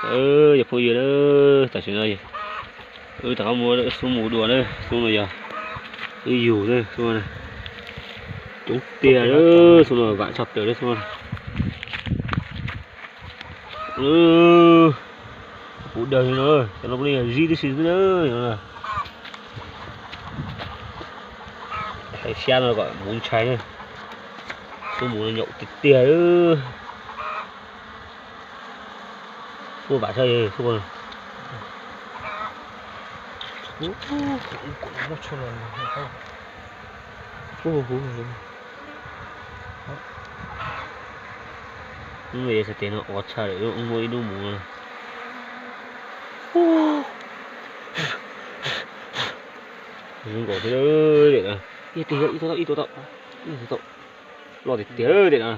Yog phooj ywg na, tam sim no wb rov qab muab xub mus dua na, xub no yog wb yug na, xub no coob tiag na, xub no vam tshaj plaws na, xub no. Puv dawg li no, cov no kuj yog zib tib si xwb na. Hlais xyab no kom mus ntshai na. Xub mus no nyaum tiag tiag. Xub vam tshaj xub. Ub, yog sab tes no ua tshaj lawm, muaj ib lub mus no. Zoo nkaus xwb, ib tug tau, ib tug tau, ib tug tau. Loj tiag tiag tiag na.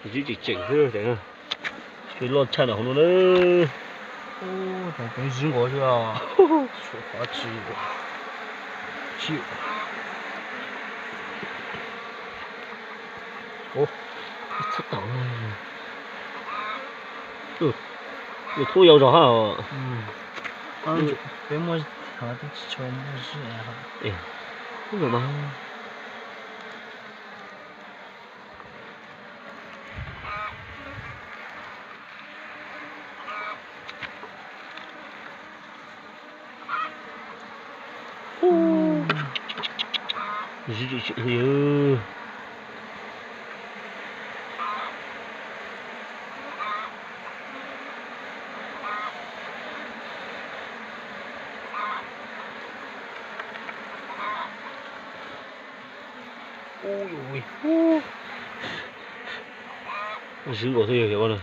Zib tseem tseem xwb tiag na. Loj tshaj ntawm hauv no na. Ub, zoo nkaus xwb. Txhob tau. Nws thoob yau zog hab. Peb muaj, tsis tshua muaj zib. Zib tseem tseem li. Zib nkaus xwb yog no.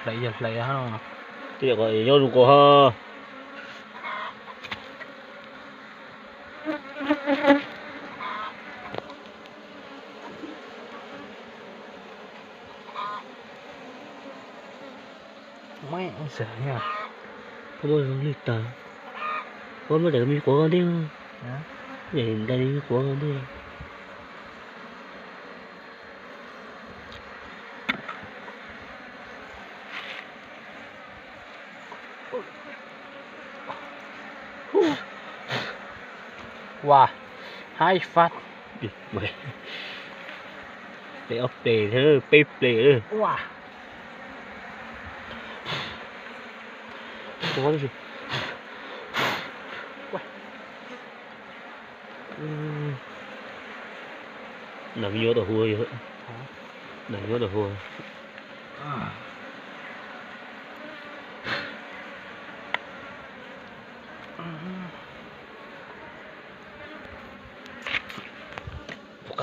Hlais yog hlais no. Tej yam kom nyob zoo nkaus hab. Koj muab zoo li tag, koj muab daim me quav koj ntej, daim me quav koj ntej. Ua, hais fab. Peb ob pleg, peb pleg. Ua. Nas me nyuam tau hu, nas me nyuam tau hu.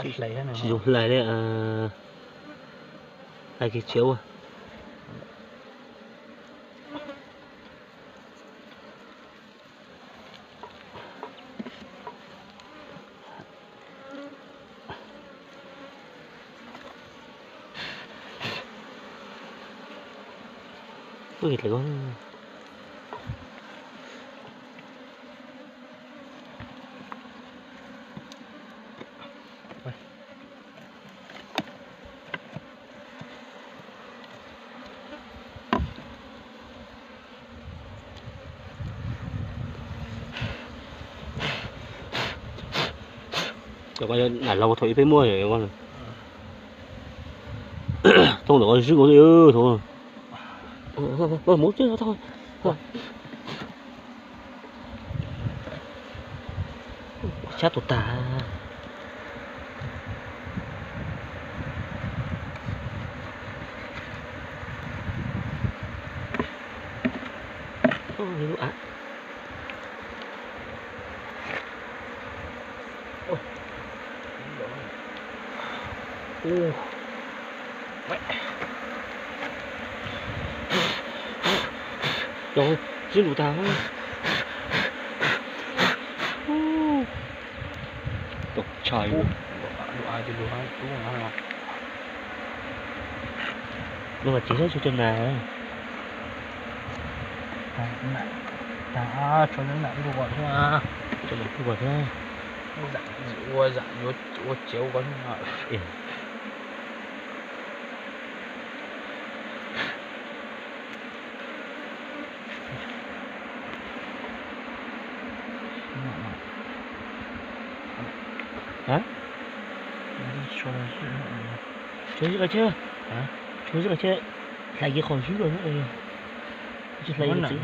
Tsis zoo hlais li, hlais kiag tshiab ua. Nam laug thaum ub peb muaj, thooj ntawm ko zib nkaus li. Sab tus tag. Zib lug tag. Tau tshais. Lub mas tsis hlub tsuj cov nas. Tso nam lug kom thiab. Tso nam lug kom thiab. Ua zam ua tsev ua ko thiab. Tshuav zib qas cheb, tshuav zib qas cheb, hlais kiag qhov zib los. Tsis hlais txiv.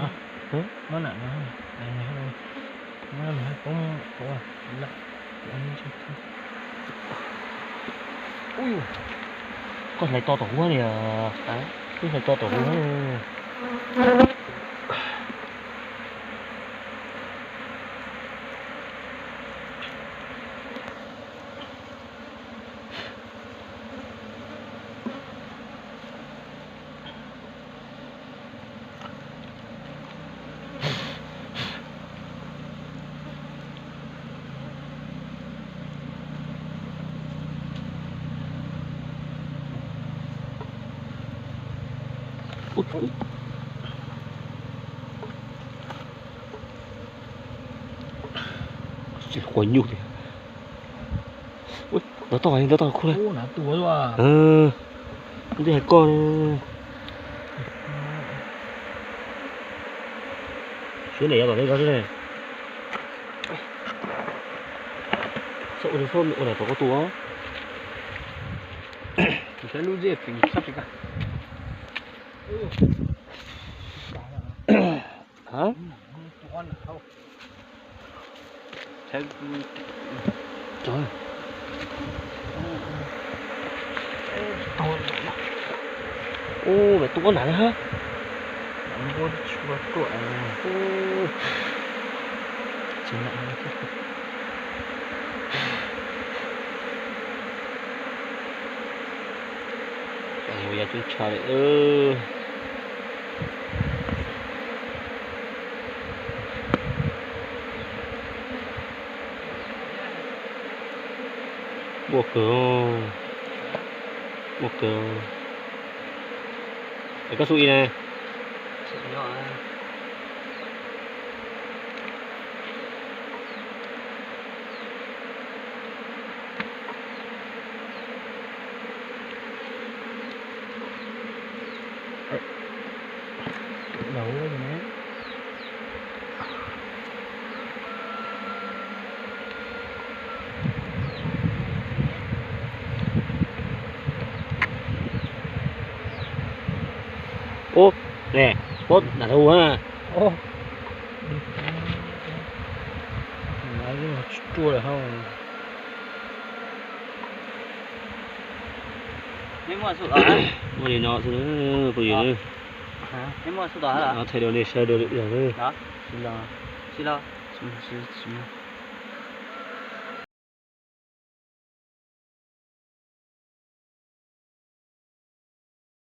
Koj hlais to tom huab li, koj hlais to tom huab. Quav nyuj tiag. Nov toj, nov toj khub na. Twb hais koj. Suav ntawm yav tom ne ko xwb ne. Txhob ua, txhob ua nram tom ko tus os. Ub, mas tua nram na. Yav coob tshaj li. Muaj kawg, muaj kawg. Es koj xub i ne. Ub, ne, pob nram hu na. Tsis ruaj lawm hauj. Muaj li no xwb, phooj ywg. Thaij rau nej saib dua lwm zaug na.